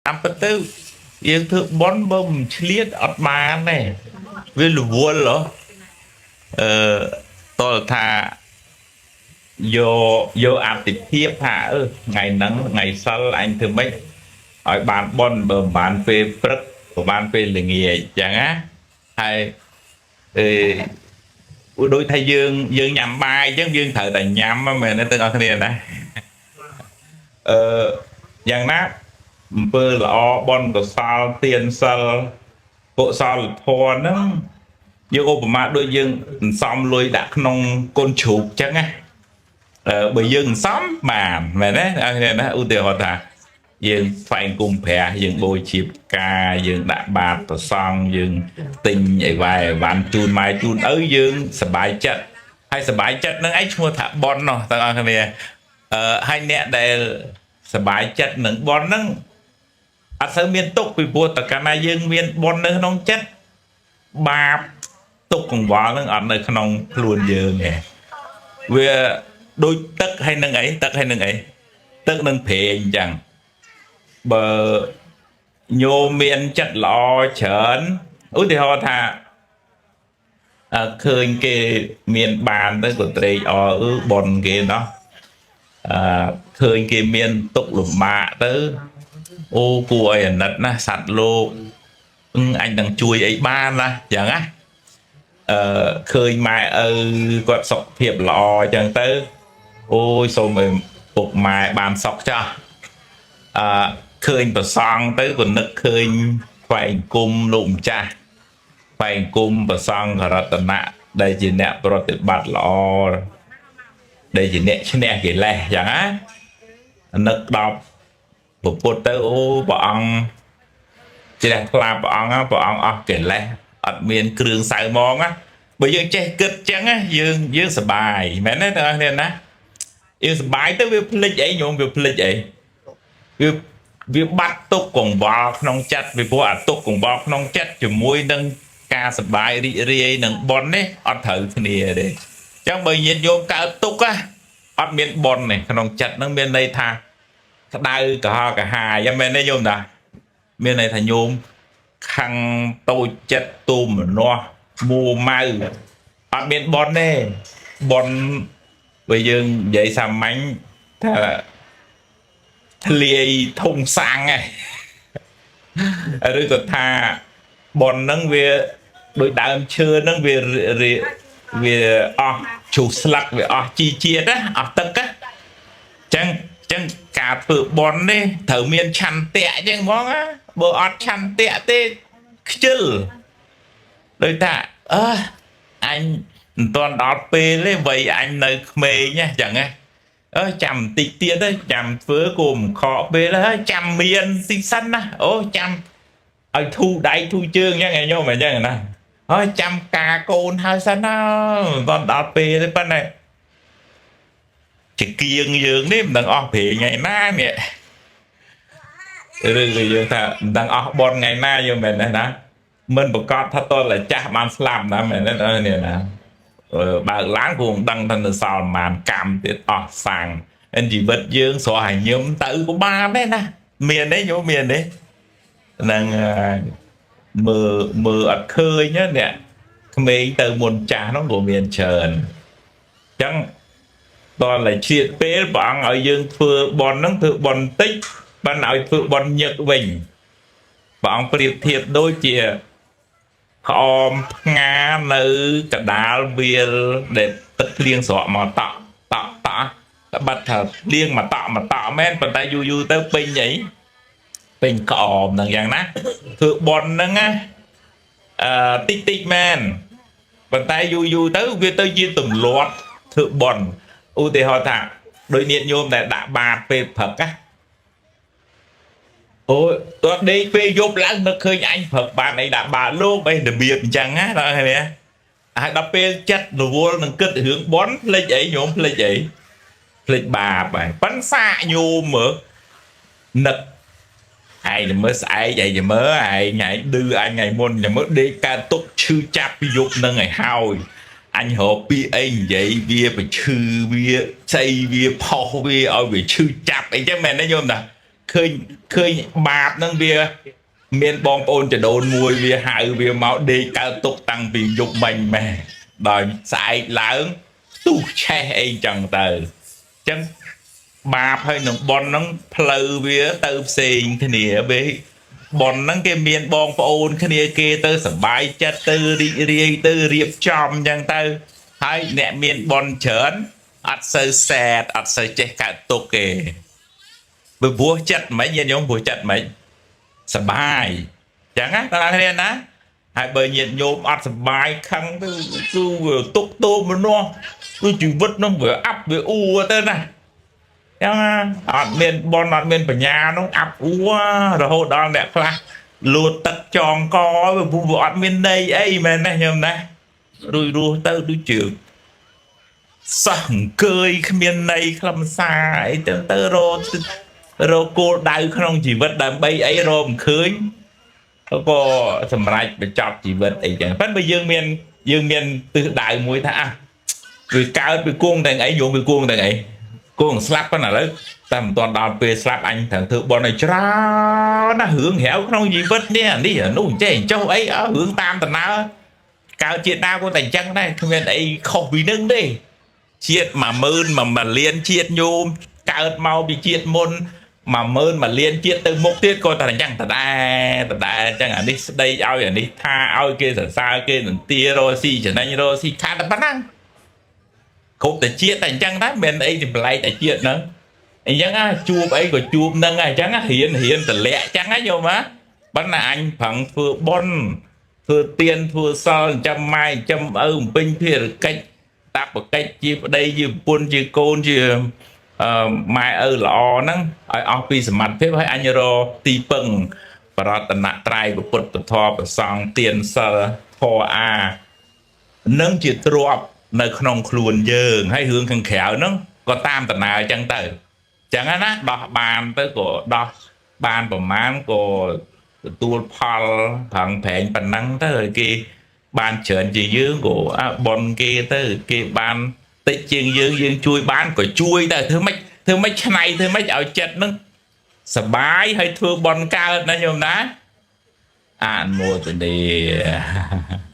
តាមពិតទៅយើងធ្វើបុណ្យបើមិនឆ្លៀតអត់បានទេវារវល់ហ៎អឺតលថាយកយកអតិភិបថាអឺថ្ងៃហ្នឹងថ្ងៃសិលអញធ្វើម៉េចឲ្យបានបុណ្យបើមិនបានពេលព្រឹកបើបានពេលល្ងាចអញ្ចឹងណាហើយអឺដូចថាយើងយើងញ៉ាំបាយអញ្ចឹងយើងត្រូវតែញ៉ាំហ្នឹងមែនទេទាំងអស់គ្នាណាអឺយ៉ាងណា អំពើល្អបុណ្យកុសលទានសិលកុសលធម៌ហ្នឹងយើងឧបមាដូចយើងសន្សំលុយដាក់ក្នុងកូនជ្រូកអញ្ចឹងណាអឺបើយើងសន្សំបានមែនទេអ្នកនរណាឧទាហរណ៍ថាយើងថ្វាយគុំព្រះយើងបូជាផ្កាយើងដាក់បាតប្រសង់យើងទិញអីវ៉ៃអីវ៉ាន់ជូនម៉ែជូនឪយើងសប្បាយចិត្តហើយសប្បាយចិត្តហ្នឹងឯងឈ្មោះថាបុណ្យណោះទាំងអស់គ្នាអឺហើយអ្នកដែលសប្បាយចិត្តនឹងបុណ្យហ្នឹង អត់សូវមានទុកពីព្រោះតើកាលណាយើងមានបុណ្យនៅក្នុងចិត្តបាបទុកកង្វល់នឹងអត់នៅក្នុងខ្លួនយើងទេវាដូចទឹកហើយនឹងអីទឹកហើយនឹងអីទឹកនឹងប្រេងអញ្ចឹងបើញោមមានចិត្តល្អច្រើនឧទាហរណ៍ថាអើឃើញគេមានបានទៅក៏ត្រេកអរអឺបុណ្យគេណោះអឺឃើញគេមានទុកលំបាកទៅ អូគួរឲ្យអាណិតណាស់សត្វលោកអឺអញនឹងជួយអីបានណាចឹងណាអឺឃើញម៉ែឪគាត់សុខភាពល្អចឹងទៅអូយសូមឲ្យពុកម៉ែបានសុខចាស់អឺឃើញប្រសង់ទៅក៏នឹកឃើញថ្វាយអង្គមលោកម្ចាស់ថ្វាយអង្គមប្រសង់ករតនៈដែលជាអ្នកប្រតិបត្តិល្អដែលជាអ្នកឈ្នះកិលេសចឹងណានឹកដល់ ពពុទ្ធទៅអូព្រះអង្គជ្រះថ្លាព្រះអង្គណាព្រះអង្គអស់កិលេសអត់មានគ្រឿងសៅមងណាបើយើងចេះគិតចឹងណាយើងយើងសប្បាយមែនទេទាំងអស់គ្នាណាយើងសប្បាយទៅវាភ្លេចអីញោមវាភ្លេចអីវាវាបាត់ទុកកង្វល់ក្នុងចិត្តពីព្រោះអាទុកកង្វល់ក្នុងចិត្តជាមួយនឹងការសប្បាយរីករាយនឹងបុណ្យនេះអត់ត្រូវគ្នាទេអញ្ចឹងបើញាតិញោមកើតទុកណាអត់មានបុណ្យទេក្នុងចិត្តហ្នឹងមានន័យថា ក្តៅក្រហល់ក្រហាយហ្នឹងមែនទេញោមតាមានន័យថាញោមខឹងតូចចិត្តទូមនាស់មួម៉ៅអត់មានប៉ុនទេប៉ុនបើយើងនិយាយសាមញ្ញថាធ្លាយធុងសាំងហ្នឹងឬក៏ថាប៉ុនហ្នឹងវាដូចដើមឈើហ្នឹងវាវាវាអស់ជ្រុះស្លឹកវាអស់ជីជាតិណាអស់ទឹកណា ចឹងចឹងការធ្វើបន់នេះត្រូវមានឆន្ទៈចឹងហ្មងណាបើអត់ឆន្ទៈទេខ្ជិលដូចថាអើអញមិនទាន់ដល់ពេលទេវ័យអញនៅក្មេងណាចឹងណាអើចាំបន្តិចទៀតទេចាំធ្វើគូមិនខកពេលហើយចាំមានទីសិនណាអូចាំឲ្យធូរដៃធូរជើងចឹងឯងញោមអញ្ចឹងណាហើយចាំការកូនហើយសិនណាមិនទាន់ដល់ពេលទេប៉ុន្តែ ជាគៀងយើងនេះមិនដឹងអស់ព្រេងថ្ងៃណានេះឬក៏យើងថាមិនដឹងអស់បនថ្ងៃណាយើងមិនមែនទេណាមិនប្រកាសថាតលតែចាស់បានស្លាប់ណាមែនទេនេះណាអឺបើកឡើងព្រោះមិនដឹងថានៅសល់ប្រហែលកម្មទៀតអស់សាំងអិនជីវិតយើងស្រស់ឲ្យញឹមទៅក៏បានដែរណាមានទេញោមមានទេហ្នឹងហើយមើលមើលអត់ឃើញណាអ្នកក្មេងទៅមុនចាស់ហ្នឹងក៏មានច្រើនអញ្ចឹង តោះតែឆ្លៀតពេលព្រះអង្គឲ្យយើងធ្វើបន់ហ្នឹងធ្វើបន់តិចបានឲ្យធ្វើបន់ញឹកវិញព្រះអង្គប្រៀបធៀបដូចជាក្អមផ្ងានៅកដាលវាលដែលទឹកភ្លៀងស្រក់មកតក់តក់តក់តែបាត់ថាភ្លៀងមកតក់មកតក់មែនប៉ុន្តែយូរយូរទៅពេញអីពេញក្អមហ្នឹងយ៉ាងណាធ្វើបន់ហ្នឹងណាអឺតិចតិចមែនប៉ុន្តែយូរយូរទៅវាទៅជាទម្លាប់ធ្វើបន់ ឧទាហរណ៍ថាដូចញាតិញោមដែលដាក់បាតពេលព្រឹកណាអូយតើដេកពេលយប់ឡើងនឹកឃើញអញព្រឹកបានអីដាក់បាតលោកអីរបៀបអញ្ចឹងណាដល់ឃើញទេហើយដល់ពេលចិត្តរវល់នឹងគិតរឿងបន់ភ្លេចអីញោមភ្លេចអីភ្លេចបាបហើយប៉ិនសាកញោមមើលនឹកឯងមើលស្អែកឯងមើលឯងឯងឌឺអញថ្ងៃមុនចាំមើលដេកកើតទុកឈឺចាប់ពីយប់នឹងឲ្យហើយ អញរកពីអីនិយាយវាប្រឈឺវាស្អីវាផុសវាឲ្យវាឈឺចាប់អីចឹងមែនទេញោមតា ឃើញឃើញបាបហ្នឹងវាមានបងប្អូនចដូនមួយវាហៅវាមកដេកកើតទុកតាំងពីយប់មិញម៉េះដល់ស្អែកឡើងទុះឆេះអីចឹងទៅចឹងបាបហើយនឹងប៉ុនហ្នឹងផ្លូវវាទៅផ្សេងគ្នាវាប៉ុនហ្នឹងគេមានបងប្អូនគ្នាគេទៅសប្បាយចិត្តទៅរីករាយទៅរៀបចំចឹងទៅហើយអ្នកមានប៉ុនច្រើនអត់សូវសែតអត់សូវចេះកើតទុកគេ ព្រោះចិត្តមិនញាតិញោមព្រោះចិត្តមិនសបាយចឹងណាតើគ្នាណាហើយបើញាតិញោមអត់សបាយខឹងទៅគឺវាទុកទោមនោះគឺជីវិតនោះវាអាប់វាអួទៅណាចឹងណាអត់មានបនអត់មានបញ្ញានោះអាប់អួរហូតដល់អ្នកខ្លះលួចទឹកចងកវាព្រោះវាអត់មានន័យអីមែនទេញោមណារួយរស់ទៅដូចជា សោះអង្គើយគ្មានន័យខ្លឹមសារអីទៅទៅរករកគោលដៅក្នុងជីវិតដើម្បីអីរកមិនឃើញក៏សម្រេចបញ្ចប់ជីវិតអីចឹងប៉ុន្តែបើយើងមានយើងមានទិសដៅមួយថាអាវាកើតវាគង់តែអីយោងវាគង់តែអីគង់ស្លាប់ប៉ុន្តែឥឡូវតែមិនទាន់ដល់ពេលស្លាប់អញត្រូវធ្វើបុណ្យឲ្យច្រើនណារឿងរាវក្នុងជីវិតនេះអានេះអានោះចេះចុះអីអើរឿងតាមដំណើរកើតជាតិណាក៏តែអញ្ចឹងដែរគ្មានអីខុសពីនឹងទេ ជាតិ10000 1លានជាតិញោមកើតមកពីជាតិមុន10000 1លានជាតិទៅមុខទៀតក៏តែអញ្ចឹងដដែលដដែលអញ្ចឹងអានេះស្ដីឲ្យអានេះថាឲ្យគេសរសើរគេនន្ទារកស៊ីចំណេញរកស៊ីខាតតែប៉ុណ្ណឹងគ្រប់តែជាតិតែអញ្ចឹងដែរមិនអីចម្លែកតែជាតិហ្នឹងអញ្ចឹងណាជួបអីក៏ជួបហ្នឹងដែរអញ្ចឹងណារៀនរៀនតម្លាក់អញ្ចឹងណាញោមណាប៉ុន្តែអញប្រឹងធ្វើបុណ្យធ្វើទានធ្វើសិលចិញ្ចឹមម៉ែចិញ្ចឹមឪបំពេញភារកិច្ច តាបកិច្ចជាប្តីជាប្រពន្ធជាកូនជាអឺម៉ែឪល្អហ្នឹងឲ្យអស់ពីសមត្ថភាពឲ្យអញរកទីពឹងបរតនត្រ័យពុទ្ធធម៌ប្រសង្ឃទានសិលធម៌អានឹងជាទ្រពនៅក្នុងខ្លួនយើងហើយរឿងខាងក្រៅហ្នឹងក៏តាមដំណើរអញ្ចឹងទៅអញ្ចឹងណាដោះបានទៅក៏ដោះបានប្រមាណក៏ទទួលផលប្រឹងប្រែងប៉ុណ្ណឹងទៅឲ្យគេ បានច្រើនជាងយើងក៏អាបនគេទៅគេបានតិចជាងយើងយើងជួយបានក៏ជួយដែរធ្វើម៉េចធ្វើម៉េចឆ្នៃធ្វើម៉េចឲ្យចិត្តនឹងសបាយហើយធ្វើបនកើតណាញោមណាអនុមោទនា។